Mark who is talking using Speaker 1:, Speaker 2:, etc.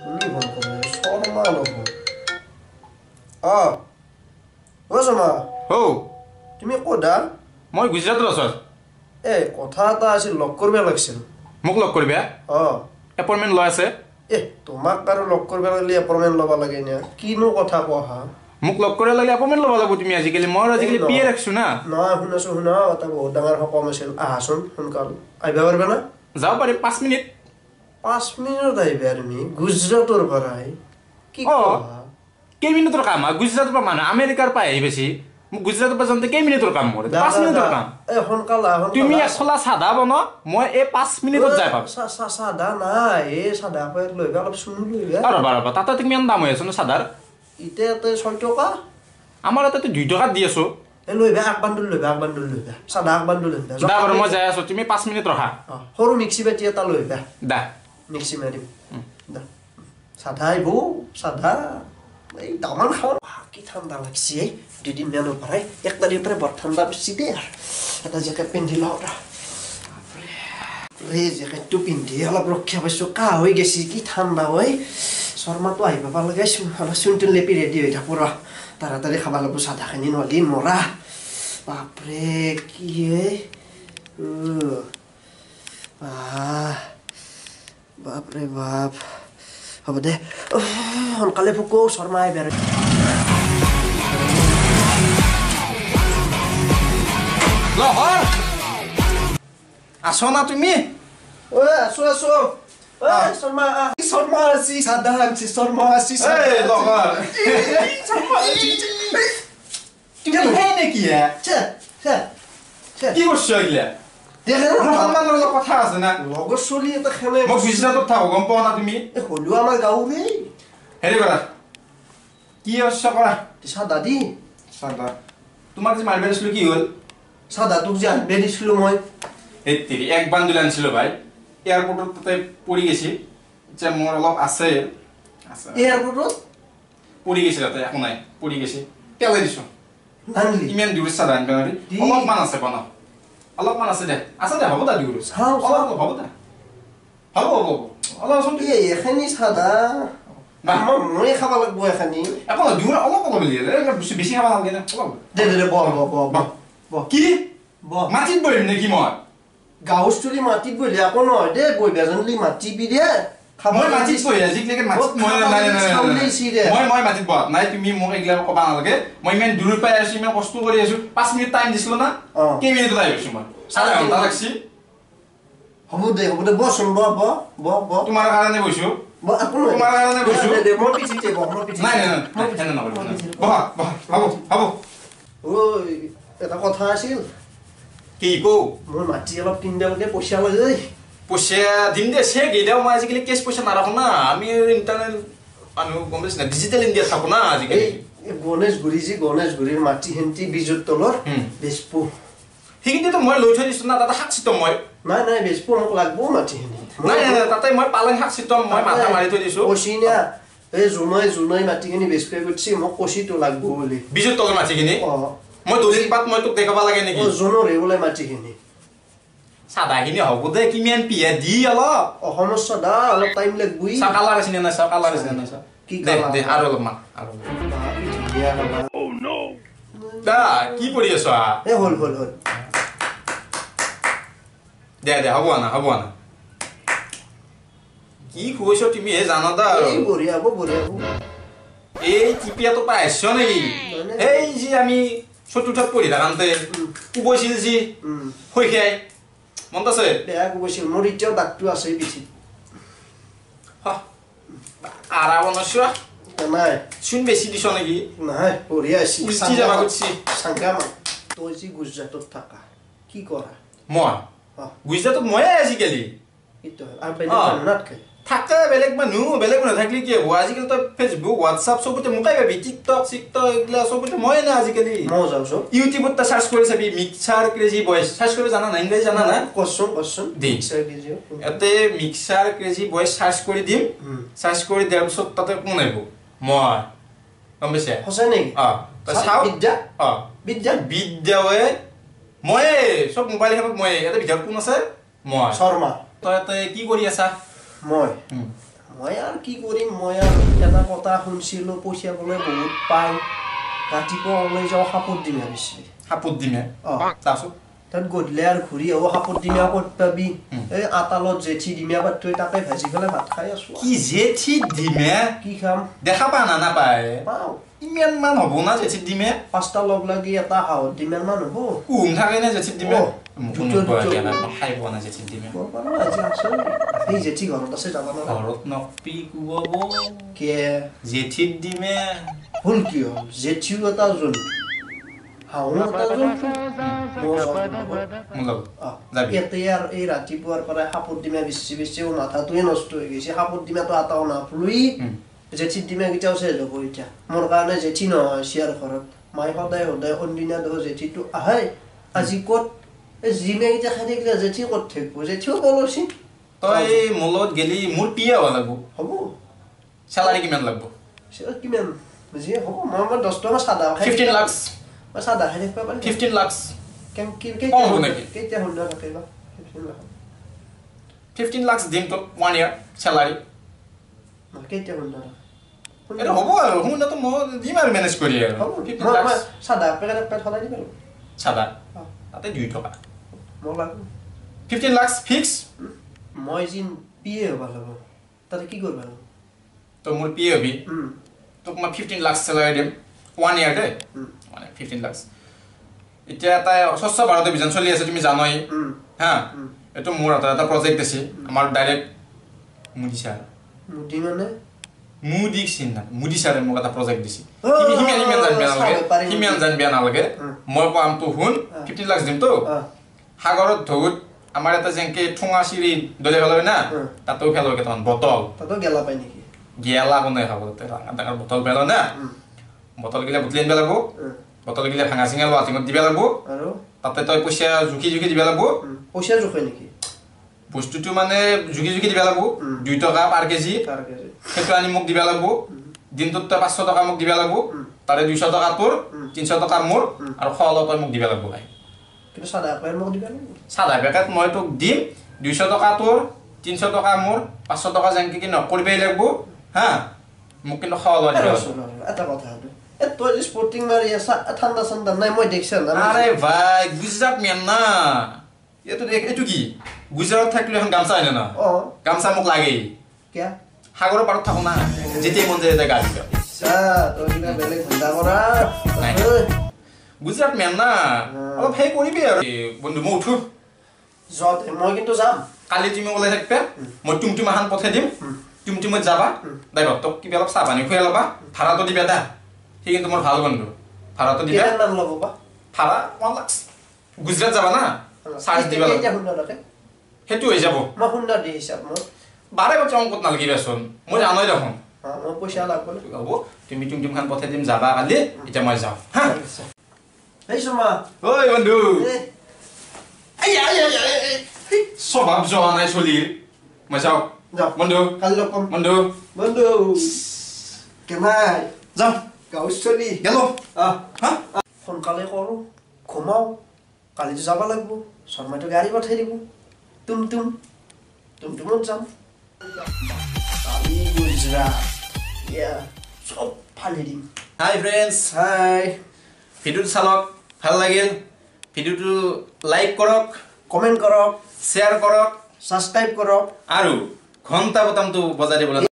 Speaker 1: কোনে ফোন কৰে? শৰ্মা নহয়। অ শৰ্মা।
Speaker 2: হৌ,
Speaker 1: তুমি ক'ত?
Speaker 2: মই গুজৰাটত আছো।
Speaker 1: এ কথা এটা আছিল, লগ কৰিব লাগিছিল।
Speaker 2: মোক লগ কৰিবা?
Speaker 1: অ।
Speaker 2: এপইণ্টমেণ্ট লৈ আছে।
Speaker 1: এ তোমাক আৰু লগ কৰিব লাগিলে এপইণ্টমেণ্ট ল'ব লাগে নে? কিনো কথা কোৱা?
Speaker 2: মোক লগ কৰিব লাগিলে এপইণ্টমেণ্ট ল'ব লাগিব তুমি আজিকালি। মই আজিকালি পিয়ে ৰাখিছো না।
Speaker 1: নহয়, শুনাচোন, শুনা, এটা বহুত ডাঙৰ সকাম আছিল, আহাচোন সোনকাল। আহিব পাৰিবা না?
Speaker 2: যাব পাৰিম, 5 মিনিট।
Speaker 1: 5 মিনিটত আহিবা তুমি গুজৰাটৰ পৰাই? কি কোৱা?
Speaker 2: কেইমিনিটৰ কাম? গুজৰাটৰ পৰা মানুহ আমেৰিকাৰ পৰা আহি বেছি। মোক গুজৰাটৰ পৰা যাওঁতে কেইমিনিটৰ কাম মোৰ? 5 মিনিটৰ কাম।
Speaker 1: এ সোনকাল আহ।
Speaker 2: তুমি একচলা চাধা বনোৱা, মই এই 5 মিনিটত যাই পাম।
Speaker 1: চাধা নাই, এই চাধা লৈ অলপ চুনু লৈ আহিবা।
Speaker 2: ৰ'বা ৰ'বা, তাতে কিমান দাম হৈ আছে ন চাধাৰ?
Speaker 1: এতিয়া ইয়াতে 6 টকা।
Speaker 2: আমাৰ ইয়াতে 2 টকাত দি আছো।
Speaker 1: এই লৈ আহিবা, এক বান্দুল লৈ আহিবা, এক বান্দুল লৈ আহিবা, চাধা এক বান্দুল লৈ আহিবা।
Speaker 2: দা বাৰু, মই যাই আছো, তুমি 5 মিনিট ৰখা।
Speaker 1: সৰু মিক্সি বাতি এটা লৈ আহিবা।
Speaker 2: দা
Speaker 1: মিক্সি মাৰিম। দা চাধা আহিব, চাধা এই দামান খাওঁ। কি ঠাণ্ডা লাগছে এই দুদিনমানৰ পৰাই, 1 তাৰিখৰ পৰাই বৰ ঠাণ্ডা বেছি দেই। এটা জেকেট পিন্ধি লওঁ। এই জেকেটটো পিন্ধি অলপ ৰক্ষা পাইছোঁ, কাহ হৈ গৈছে, কি ঠাণ্ডা হয়। শৰ্মাটো আহিব লাগে, অলপ চুন তুন লেপি ৰেডি হৈ থাকোঁ ৰ, তাড়াতাড়ি খাব লাগিব চাধাখিনি, নহ'লে মৰা। বাপৰে কি বাপৰে বাপ। হ'ব দে, সোনকালে ফুকো, শৰ্মা আহিব।
Speaker 2: আছ না তুমি?
Speaker 1: ঐ আছো আছো। শৰ্মা শৰ্মা আছি, চাধা আনছি, শৰ্মা আছি।
Speaker 2: তুমি সেই নেকি? কি কৰিছ এইগিলা? কথা আছে না
Speaker 1: লগৰ চলি এটা খেলে।
Speaker 2: মই গুজৰাটত থাকো, গম পোৱা না তুমি?
Speaker 1: হ'লেও আমাৰ গাঁৱৰে।
Speaker 2: হেৰি কৰা, কি অৱস্থা কৰা?
Speaker 1: চাধা দি।
Speaker 2: চাধা তোমাক যে মাৰিব দিছিলো কি হ'ল?
Speaker 1: চাধা তোক যে আনিব দিছিলো মই।
Speaker 2: এই তেৰি, এক বান্দুল আনিছিলো ভাই, এয়াৰপৰ্টত তাতে পৰি গৈছে। এতিয়া মোৰ অলপ আছে।
Speaker 1: এয়াৰপৰ্টত
Speaker 2: পৰি গৈছে, তাতে একো নাই, পৰি গৈছে, পেলাই দিছো। ইমান দূৰ চাধা আনিব নোৱাৰি। অলপমান আছে, বনা অলপমান আছে দে, আছে দে, হ'ব দে, দূৰ অলপ হ'ব দে, হ'ব হ'ব হ'ব অলপচোন।
Speaker 1: এখানি চাধা মই খাব লাগিব এখানি।
Speaker 2: একো নহয়, দূৰ অলপ অলপ বেছি খাব নালাগে না, অলপ
Speaker 1: দে দে দে। বহ বহ বহ বহ।
Speaker 2: কি বহ? মাটিত বহিম নেকি মই?
Speaker 1: গাঁৱৰ চুলি মাটিত বহিলে একো নহয় দে, বহিবা জানিলে মাটিবি দে।
Speaker 2: মই মাটিত বহি আজিলৈকে মাটিত মই নাই নাই মই মাটিত বহা নাই। তুমি মোক এইগিলা ক'ব নালাগে। মই ইমান দূৰ পাই আছো, ইমান কষ্ট কৰি আছো। 5 মিনিট টাইম দিছিলো না, কেইমিনিটত আহি পাইছো মই? 4.5 ঘণ্টা লাগছি।
Speaker 1: হ'ব দে, হ'ব দে, বহচোন, বহ বহ বহ বহ।
Speaker 2: তোমাৰ কাৰণে বহিছো, তোমাৰ কাৰণে বহিছো।
Speaker 1: মই পিঠিতে বহ, মই পিঠিতে।
Speaker 2: নাই নাই নাই, নকৰিব, বহা বহা। হ'ব হ'ব।
Speaker 1: ঐ এটা কথা আছিল।
Speaker 2: কি কৌ?
Speaker 1: মোৰ মাটি অলপ কিনিব লাগে, পইচা লাগে।
Speaker 2: পইচা দিম দে, চেক এতিয়াও মই আজিকালি কেছ পইচা নাৰাখো না। আমি ইণ্টাৰনেট মানুহ, গম পাইছ না, ডিজিটেল ইণ্ডিয়াত থাকো না আজিকালি।
Speaker 1: গণেশগুৰি যি গণেশগুৰিৰ মাটি সেন্তি বীজৰ তলৰ বেচপো।
Speaker 2: সেইখিনিতো মই লৈ থৈ দিছো না, তাতে শাক চিতম মই।
Speaker 1: নাই নাই, বেচপো, মোক লাগব মাটিখিনি।
Speaker 2: নাই নাই, তাতে মই পালেং শাক চিতম, মই মাথা মাৰি থৈ দিছো।
Speaker 1: কৈছি না, এই জোনাই জোনাই মাটিখিনি বেচপে কৰিছি, মোক কৈছি তো লাগব বুলি।
Speaker 2: বীজৰ তলৰ মাটিখিনি? মই দলিল পাত মই তোক দেখাব লাগে নেকি?
Speaker 1: জোনৰে বোলে মাটিখিনি।
Speaker 2: চাধাখিনি হ'ব দে, কিমান পিহে দি অলপ।
Speaker 1: অসমৰ চাধা অলপ টাইম লাগবই।
Speaker 2: চাহ কালাৰ আছে নে নাই? চাহ কালাৰ আছে নে নাই? চাহ
Speaker 1: কি
Speaker 2: দে দে, আৰু অলপমান, আৰু দা। কি কৰি আছ?
Speaker 1: এ হ'ল হ'ল হ'ল।
Speaker 2: দে দে, হ'ব না, হ'ব না। কি খুৱাইছ তুমি হে জানা দা?
Speaker 1: এই বঢ়িয়া হ'ব, বঢ়িয়া হ'ব।
Speaker 2: এই টিপিয়াটো পাই আহিছ নেকি? এই যি আমি চতুৰ্থত পঢ়ি থাকোঁতে কোবাইছিল যি শইকীয়াই, মনত আছে?
Speaker 1: বেয়া কোবাইছিল, মোৰ এতিয়াও দাগটো আছে পিঠিত।
Speaker 2: আৰা বনাইছ
Speaker 1: নাই?
Speaker 2: চোন বেছি দিছ নেকি?
Speaker 1: নাই, বঢ়িয়া হৈছে।
Speaker 2: উল্টি যাবা খুজিছি।
Speaker 1: চাংগামা, তই যি গুজৰাটত থাকা, কি কৰা?
Speaker 2: মই গুজৰাটত ময়ে আজিকালি থাকে বেলেগ মানুহ, বেলেগ মানুহ থাকিলে কি হ'ব? আজিকালি তই ফেচবুক হোৱাটছআপ চবতে মোকাই পাবি, টিকটক চিকটক এইগিলা চবতে ময়ে না আজিকালি। ইউটিউবত তই চাৰ্চ কৰি চাবি, মিক্সাৰ ক্ৰেজি বইজ চাৰ্চ কৰিব জানা না? ইংৰাজী জানা না?
Speaker 1: কচোন কচোন।
Speaker 2: দি ইয়াতে মিক্সাৰ ক্ৰেজি বইজ চাৰ্চ কৰি দিম। চাৰ্চ কৰি দিয়াৰ পিছত তাতে কোন আহিব? মই, গম পাইছে?
Speaker 1: সঁচাই নেকি?
Speaker 2: অঁ, তই চাওঁ।
Speaker 1: বিদ্যা?
Speaker 2: অঁ,
Speaker 1: বিদ্যা
Speaker 2: বিদ্যাৱে ময়ে চব মোবাইল এখনত ময়ে। ইয়াতে ভিতৰত কোন আছে? মই
Speaker 1: শৰ্মা।
Speaker 2: তই কি কৰি আছা?
Speaker 1: মই মই আৰু কি কৰিম মই আৰু এটা কথা শুনছিলো পইচা বোলে বহুত পায় ৰাতিপুৱা ওলাই যাওঁ সাপত দিম ভাবিছিলি
Speaker 2: সাপত দিমে তাৰপিছত
Speaker 1: তাত গধূলি আৰু ঘূৰি আহো সাপত দিমা ক'ত পাবি এই আটালত জেঠি দিমা পাত থৈ তাকে ভাজি পেলাই ভাত খাই আছো
Speaker 2: কি জেঠি দিমে কি খাম দেখা পা না নাপায়
Speaker 1: পাওঁ
Speaker 2: ইমান মান হ'ব না জেঠি দিমে
Speaker 1: পাঁচটা লগ লাগি এটা হাঁহত দিমেৰ মান হ'ব
Speaker 2: কুম থাকে নে জেঠি দিমে খাই পোৱা নাই জেঠি দিমে
Speaker 1: আজি আছে এই জেঠি ঘৰত আছে যাব না
Speaker 2: ঘৰত নকপি কোবাব
Speaker 1: কে
Speaker 2: জেঠিত দিমে
Speaker 1: ভুল কি হ'ল জেঠিও এটা জন্তু এই ৰাতিপুৱাৰ পৰা সাপত ডিমা বেছি বেছি মাথাটোৱে নষ্ট হৈ গৈছে সাপত ডিমাটো আটাও নাপলুই জেঠিৰ ডিমা কেইটাও চেজ হ'ব এতিয়া মোৰ কাৰণে জেঠি নহয় চিয়াৰ ঘৰত মায়ে সদায় সদায় কোনদিনা ধৰ জেঠিটো আহে আজি ক'ত এই জিমেকেইটা খাই থাকিলে জেঠি ক'ত থাকিব জেঠিও পলছি
Speaker 2: তই মোৰ লগত গেলি মোৰ পিয়ে হ'ব লাগিব
Speaker 1: হ'ব
Speaker 2: চেলাৰী কিমান লাগিব
Speaker 1: কিমান যিয়ে হ'ব মই 10 টকা চাদা
Speaker 2: 15 লাখ
Speaker 1: মই চাদা খাই থাকিব পাৰিম
Speaker 2: 15 লাখ কম হ'ব নেকি
Speaker 1: কেতিয়া শূন্য থাকে বা 15 লাখ
Speaker 2: 15 লাখ দিম তোক 1 ইয়াৰ চেলাৰী
Speaker 1: কেতিয়া শূন্য থাকে
Speaker 2: এইটো হ'ব আৰু শূন্যটো মই দিম আৰু মেনেজ কৰি আৰু 15 লাখ
Speaker 1: চাদা পেকেট এক পেট সলাই দিম আৰু
Speaker 2: চাদা তাতে 2 টকা
Speaker 1: মোক লাগিব
Speaker 2: 15 লাখ ফিক্স
Speaker 1: মই যি পিয়ে হ'ব লাগিব তাতে কি কৰিব লাগিব
Speaker 2: তই মোৰ পিয়ে হবি তোক মই 15 লাখ চেলাৰী দিম 1 ইয়াৰ দেই মানে 15 লাখ এতিয়া এটা স্বচ্ছ ভাৰত অভিযান চলি আছে তুমি জানই হা এইটো মোৰ হাতত এটা প্ৰজেক্ট আছে আমাৰ ডাইৰেক্ট মোদী ছাৰ
Speaker 1: মোদী মানে
Speaker 2: মোদীক চিন্তা মোদী ছাৰে মোক এটা প্ৰজেক্ট দিছে সিমান জানিব নালাগে সিমান জানিব নালাগে মই কামটো শুন 15 লাখ দিমতো সাগৰত ঢৌত আমাৰ এটা যেনেকে ঠোঙা চিৰি দলিয়াই পেলাব না তাতেও পেলাব কেইটামান বটল
Speaker 1: তাতো গেলা পায় নেকি
Speaker 2: গেলা কোনে খাব তাতে ডাঙৰ ডাঙৰ বটল পেলাব না বটলগিলা বুটলি আনিব লাগিব বটলগিলা ভাঙা চিঙা লোৱা দিব লাগিব
Speaker 1: আৰু
Speaker 2: তাতে তই পইচা জুখি জুখি দিব লাগিব
Speaker 1: পইচা জুখে নেকি
Speaker 2: বস্তুটো মানে জুখি জুখি দিব লাগিব 2 টকা পাৰ কেজি সেইটো আনি মোক দিব লাগিব দিনটোত তই 500 টকা মোক দিব লাগিব তাৰে 200 টকা তোৰ 300 টকা মোৰ আৰু খোৱা তই মোক দিব লাগিব ভাই
Speaker 1: কিন্তু চাদা পেকেট মোক দিব লাগিব
Speaker 2: চাদা পেকেট মই তোক দিম 200 টকা তোৰ 300 টকা মোৰ 500 টকা যেনেকে কি নকৰিবই লাগিব হা মোক কিন্তু খোৱা লোৱা দিব
Speaker 1: এটা কথা তই স্পৰ্টিং মাৰি আছা ঠাণ্ডা চাণ্ডা নাই মই দেখছা না
Speaker 2: আৰে ভাই গুজৰাট মেন না এইটো এইটো কি গুজৰাট থাকিলে এখন গামছা আনে না গামছা মোক লাগেই
Speaker 1: কিয়া
Speaker 2: সাগৰৰ পাৰত থাকো না যেতিয়াই মন যায় তেতিয়া গা ধুই
Speaker 1: তই কিবা বেলেগ ধান্দা কৰা
Speaker 2: গুজৰাট মেন না অলপ সেই কৰিবি আৰু বন্ধু মই উঠো
Speaker 1: যোৱা মই কিন্তু যাম
Speaker 2: কালি তুমি ওলাই থাকবে মই টুমটুম এখন পঠাই দিম টুমটুমত যাবা ড্ৰাইভাৰ তোক কিবা অলপ চাহ পানী খুৱাই ল'বা ভাড়াটো দিবা দা সি কিন্তু মোৰ ভাল বন্ধু ভাড়াটো দিবা
Speaker 1: কিমান ল'ব বা
Speaker 2: ভাড়া 1 লাখ গুজৰাট যাবা না চাৰ্জ দিবা
Speaker 1: কেতিয়া শূন্য থাকে
Speaker 2: সেইটো হৈ যাব
Speaker 1: মই শূন্য দি হিচাপ মই
Speaker 2: বাৰে বাৰে অংকত নালাগিবাচোন মই জানোই দেখোন
Speaker 1: মই পইচা লাগব
Speaker 2: হ'ব তুমি টুমটুমখন পঠাই দিম যাবা কালি এতিয়া মই যাওঁ হা
Speaker 1: এই শৰ্মা
Speaker 2: ঐ বন্ধু স্বভাৱ যোৱা নাই চলিৰ মই যাওঁ বন্ধু
Speaker 1: কালি লগ পাম
Speaker 2: বন্ধু
Speaker 1: বন্ধু কেনাই
Speaker 2: যাওঁ
Speaker 1: গাঁৱৰ চলি
Speaker 2: গেলো হা
Speaker 1: সোনকালে কৰোঁ ঘুমাওঁ কালিতো যাব লাগিব শৰ্মাইতো গাড়ী পঠাই দিব তুম তুম টুমটুমত যাম কালি গুজৰাট চব ফালি দিম
Speaker 2: হাই ফ্ৰেণ্ডছ
Speaker 1: হাই
Speaker 2: ভিডিঅ'টো চালক ভাল লাগিল ভিডিঅ'টো লাইক কৰক
Speaker 1: কমেণ্ট কৰক
Speaker 2: শ্বেয়াৰ কৰক
Speaker 1: ছাবস্ক্ৰাইব কৰক
Speaker 2: আৰু ঘণ্টা বটামটো বজাই দিবলৈ